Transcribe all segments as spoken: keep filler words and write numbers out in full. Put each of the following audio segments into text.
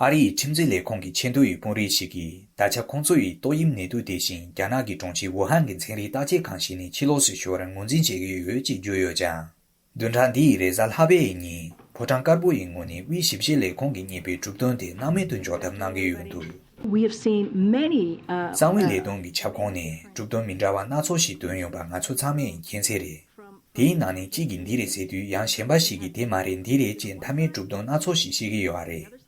ཨ་རི་ཡི་ཁྲིམས་འཛིན་ལས་ཁུངས་ཀྱི་ཆེས་མཐོ་ཡི་དཔོན་རིགས་ཤིག་གིས། ད་ཆ་ཁོང་ཚོ་ཡིས་ཏོག་དབྱིབས་ནད་དུག་དེ་བཞིན་རྒྱ་ནག་གི་གྲོང་ཁྱེར་ཝུ་ཧན་གྱི་ཚན་རིག་བརྟག་དཔྱད་ཁང་ཞིག་ནས་ཕྱིར་ལོགས་སུ་ཤོར་བར་ངོས་འཛིན་བྱེད་ཀྱི་ཡོད་ཅེས་བརྗོད་ཡོད་ཀྱང་། བདུན་ཕྲག་འདི་ཡི་རེས་གཟའ་ལྷག་པའི་ཉིན་ཕོ་བྲང་དཀར་པོ་ཡི་ངོས་ནས་དབུས་ཞིབ་དཔྱད་ལས་ཁུངས་ཀྱིས་གཉེར་བའི་གྲུབ་དོན་དེ་སྣང་མེད་དུ་འཇོག་ཐབས་གནང་གི་ཡོད་འདུག We have seen many, uh, གསང་བའི་ལས་དོན་གྱི་ཁྱབ་ཁོངས་ནས་གྲུབ་དོན་མི་འདྲ་བ་སྣ་ཚོགས་ཤིག་ཐོན་ཡོང་པ་ང་ཚོ་ཚང་མས་མཁྱེན་གསལ་རེད། དེའི་ནང་ནས་གཅིག་གིས་འདི་རེད་ཟེར་དུས་ཡང་གཞན་པ་ཞིག་གིས་དེ་མ་རེད་འདི་རེད་ཅེས་མཐའ་མའི་གྲུབ་དོན་སྣ་ཚོགས་ཤིག་བཤད་ཀྱི་ཡོད་རེད།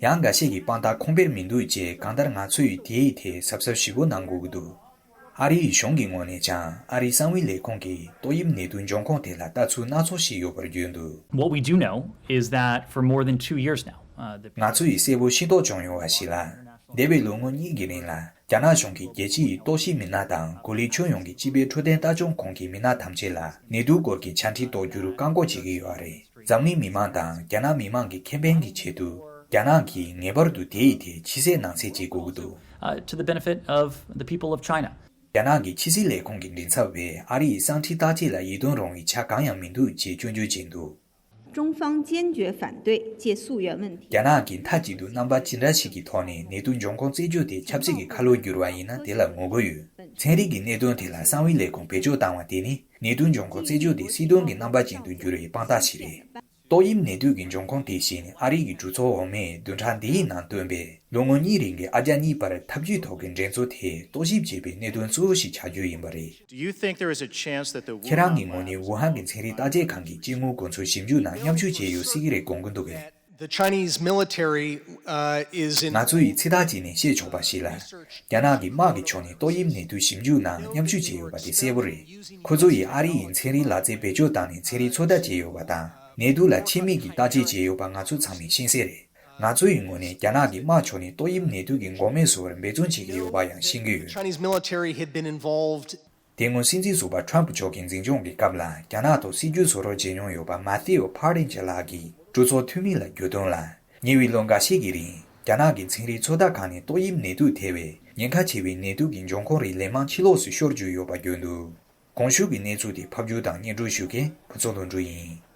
ཡང་འགའ་ཤས་ཀྱིས་དཔང་རྟགས་ཁུངས་དཔེར་མི་འདུག་ཅེས། གང་ལྟར་ང་ཚོས་དེའི་ཐད་གཟབ་གཟབ་ཞིབ་པོ་གནང་དགོས་ཀྱི་འདུག་ཨ་རི་ཡི་གཞུང་གི་ངོས་ནས་ཀྱང་ཨ་རིའི་གསང་བའི་ལས་ཁུངས་ཀྱིས་ཏོག་དབྱིབས་ནད་དུག་འབྱུང་ཁུངས་དེ་ལ་ལྟ་ཚུལ་སྣ་ཚོགས་ཤིག་ཡོད་པར་བརྗོད་འདུག What we do know is that for more than two years now, uh, the ང་ཚོ་ཡིས་གསལ་པོ་ཤེས་རྟོགས་བྱུང་ཡོད་པ་ཞིག་ལ། འདས་པའི་ལོ་ངོ་གཉིས་ཀྱི་རིང་ལ་རྒྱ་ནག་གཞུང་གིས་རྒྱལ་སྤྱི་ཡི་རྟོག་ཞིབ་མི་སྣ་དང་གོ་ལའི་ཁྱོན་ཡོངས་ཀྱི་སྤྱི་པའི་འཕྲོད་བསྟེན་ལྟ་སྐྱོང་ཁང་གི་མི་སྣ་ཐམས་ཅད་ལ་ནད་དུག་སྐོར་གྱི་ཆ་འཕྲིན་གཏོང་རྒྱུར་བཀག་འགོག་བྱེད་ཀྱི་ཡོད་རེད། འཛམ་གླིང་མི་མང་དང་རྒྱ་ནག་མི་མང་གི་ཁེ་ཕན་གྱི་ཆེད་དུ། རྒྱ་ནག་གིས་ངེས་པར་དུ་དེ་ཡི་ཐད་ཕྱི་གསལ་ནང་གསལ་བྱེད་དགོས་ཀྱི་འདུག uh, to the benefit of the people of China. རྒྱ་ནག་གི་ཕྱི་སྲིད་ལས་ཁུངས་ཀྱི་མགྲིན་ཚབ་པས་ཨ་རི་ཡི་གསང་འཕྲིན་བརྟག་དཔྱད་ལ་ཡིད་རྟོན་རུང་བའི་ཆ་གང་ཡང་མི་འདུག་ཅེས་སྐྱོན་བརྗོད་བྱས་འདུག 中方坚决反对借溯源问题。 རྒྱ་ནག་གིས་མཐའ་གཅིག་ཏུ་རྣམ་པ་ཅི་འདྲ་ཞིག་གི་ཐོག་ནས་ནད་དུག་འབྱུང་ཁུངས་རྩད་གཅོད་དེ་ཆབ་སྲིད་ཀྱི་ཁ་ལོ་བསྒྱུར་བ་ཡིན་ན་དེ་ལ་ངོ་རྒོལ་ཡོད། ཚན་རིག་གི་གནད་དོན་དེ་ལ་གསང་བའི་ལས་ཁུངས་བེད་སྤྱོད་བཏང་བ་དེ་ནི་ནད་དུག་འབྱུང་ཁུངས་རྩད་གཅོད་དེ་སྲིད་དོན་གྱི་རྣམ་པ་ཅན་དུ་བསྒྱུར་བའི་དཔང་རྟགས་ཤིག་རེད། ཏོག་དབྱིབས་ནད་དུག་གི་འབྱུང་ཁུངས་དེ་བཞིན་ཨ་རི་གི་གྲོས་ཚོགས་འོག་མས་བདུན་ཕྲག་འདིའི་ནང་བཏོན་པའི་ལོ་ངོ་གཉིས་རིང་གི་ཨ་རྒྱ་གཉིས་བར་འཐབ་ཇུས་ཐོག་གི་འགྲན་རྩོད་དེ་རྟོག་ཞིབ་བྱས་པའི་གནད་དོན་གཙོ་བོ་ཞིག་ཆགས་རྒྱུ་ཡིན་པ་རེད། Do you think there is a chance that the ཁྱེད་རང་གི་ངོས་ནས་ཝུ་ཧན་གྱི་ཚན་རིག་བརྟག་དཔྱད་ཁང་གིས་སྐྱེ་དངོས་ཁོ་ཚོའི་ཞིབ་འཇུག་ནང་མཉམ་ཞུགས་བྱས་ཡོད་སྲིད་ཀྱི་རེད་དགོངས་ཀྱི་འདུག་གས། the Chinese military uh, is in ང་ཚོ་ཡིས་ཚིག་ཐག་བཅད་ནས་བཤད་ཆོག་པ་ཞིག་ལ། རྒྱ་ནག་གི་དམག་གི་ཕྱོགས་ནས་ཏོག་དབྱིབས་ནད་དུག་ཞིབ་འཇུག་ནང་མཉམ་ཞུགས་བྱས་ཡོད་པ་དེ་གསལ་པོ་རེད། ཁོ་ཚོ་ཡིས་ཨ་རི་ཡི་ཚན་རིག་ལག་རྩལ་བེད་སྤྱོད་བཏང་ནས་ཚན་རིག་ཚོད་ལྟ་བྱས་ཡོད་པ་དང་ནད་དུག་ལ་ཆེད་དམིགས་ཀྱིས་བརྟག་དཔྱད་བྱས་ཡོད་པ་ང་ཚོ་ཚང་མས་ཤེས་གསལ་རེད། ང་ཚོ་ཡི་ངོས་ནས་རྒྱ་ནག་གི་དམག་ཕྱོགས་ནས་ཏོག་དབྱིབས་ནད་དུག་གི་འགོག་སྨན་བཟོ་བར་འབད་བརྩོན་བྱེད་ཀྱི་ཡོད་པ་ཡང་ཤེས་ཀྱི་ཡོད། Chinese military had been involved དེ་སྔོན་སྲིད་འཛིན་ཟུར་པ་ཁྲམ་ཕུ་མཆོག་གི་འཛིན་སྐྱོང་གི་སྐབས་ལ་རྒྱ་ནག་ཐོག་སྲིད་ཇུས་བཟོ་རོགས་བྱེད་མྱོང་ཡོད་པ་མ་ཐེའོ་ཕར་ཌིན་ཇེ་ལགས་ཀྱིས་གྲོས་ཚོགས་འཐུས་མི་ལ་བརྗོད་དོན་ལ། ཉེ་བའི་ལོ་འགའ་ཤས་ཀྱི་རིང་རྒྱ་ནག་གི་ཚན་རིག་ཚོད་ལྟ་ཁང་ནས་ཏོག་དབྱིབས་ནད་དུག་ཐེ་བའི་ཉེན་ཁ་ཆེ་བའི་ནད་དུག་གི་འབྱུང་ཁུངས་རིགས་ལན་མང་ཕྱིར་ལོགས་སུ་ཤོར་བཅུག་ཡོད་པ་བརྗོད་འདུག་གོང་ཞུས་ཀྱི་གནས་ཚུལ་དེ་ཕབ་སྒྱུར་དང་སྙན་སྒྲོན་ཞུ་མཁན་ཕུན་ཚོགས་ལྷུན་གྲུབ་ཡིན།